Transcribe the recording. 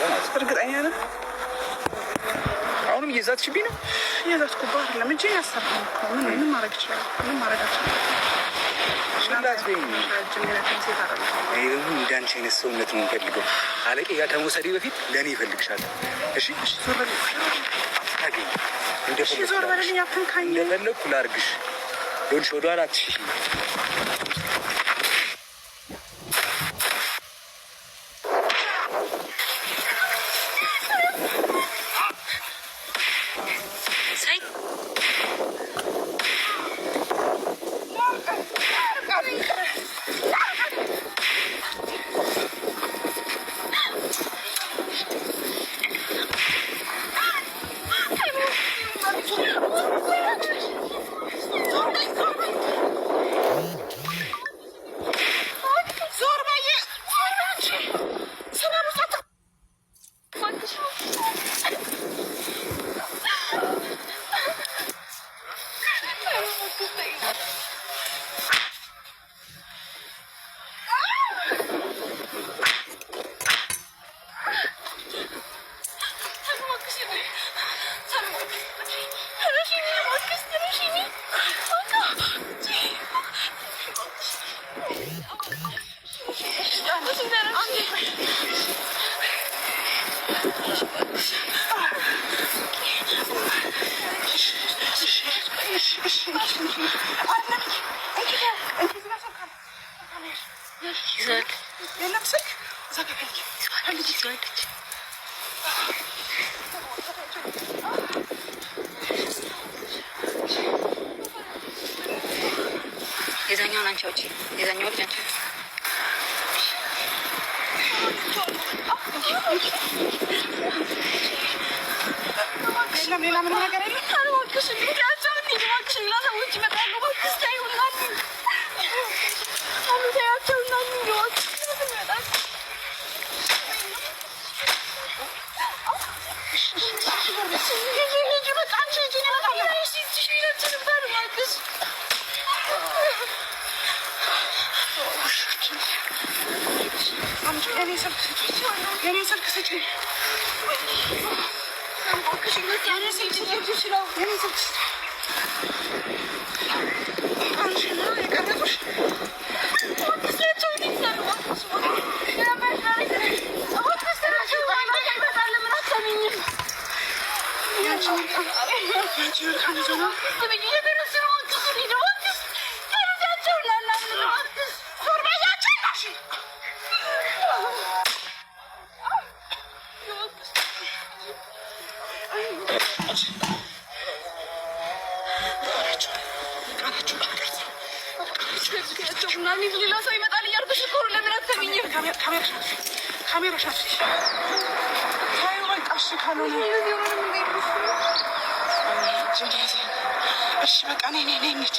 በኋላ ማለት ነው። እርግጠኛ ነህ? አሁንም እየዛትሽብኝ ነው። እየዛትኩብህ አይደለም፣ እጄን ያሰርኩህ እኮ። ምን ማድረግ ይችላል? ምን ማድረግ አልችልም። ሽላት በይኝ። ረጅም ሴት አይደለም። እኔ ደግሞ እንዳንቺ አይነት ሰውነት ነው የምፈልገው። አለቄ ጋር ከመውሰዴ በፊት ለእኔ ይፈልግሻል። እሺ ዞር በል። አታገኝ። እሺ ዞር በልልኝ፣ አትንካኝ። እንደፈለግኩ ላርግሽ። ይኸውልሽ ወደኋላ አትሽሽ። ዞር በይ። ዞር በይ አንቺ። ሰላም ውስጥ የለም ስልክ እዛ ጋር ፈልጊ ፈልጊ። የዛኛውን አንቺ አውጪ፣ የዛኛው ልጅ አንቺ አውጪ። የለም ሌላ ምንም ነገር የለም። የኔ ስልክ ስጪኝ፣ የኔ ስልክ ስጪኝ፣ የኔ ስልክ ስጪኝ፣ የኔ ስልክ ስጪኝ። አንቺ ነው የቀረጹሽ? ያንቺ መልካም ይዞ ነው። ዞር በይ አንቺ ናሽ። ሌላ ሰው ይመጣል እያልኩሽ እኮ ነው። ለምን አትሰሚኝም? ካሜራ ሻፍ ታዩ። በቃ እሺ፣ ካልሆነ እሺ፣ በቃ ነይ ነይ ነይ እንሂድ።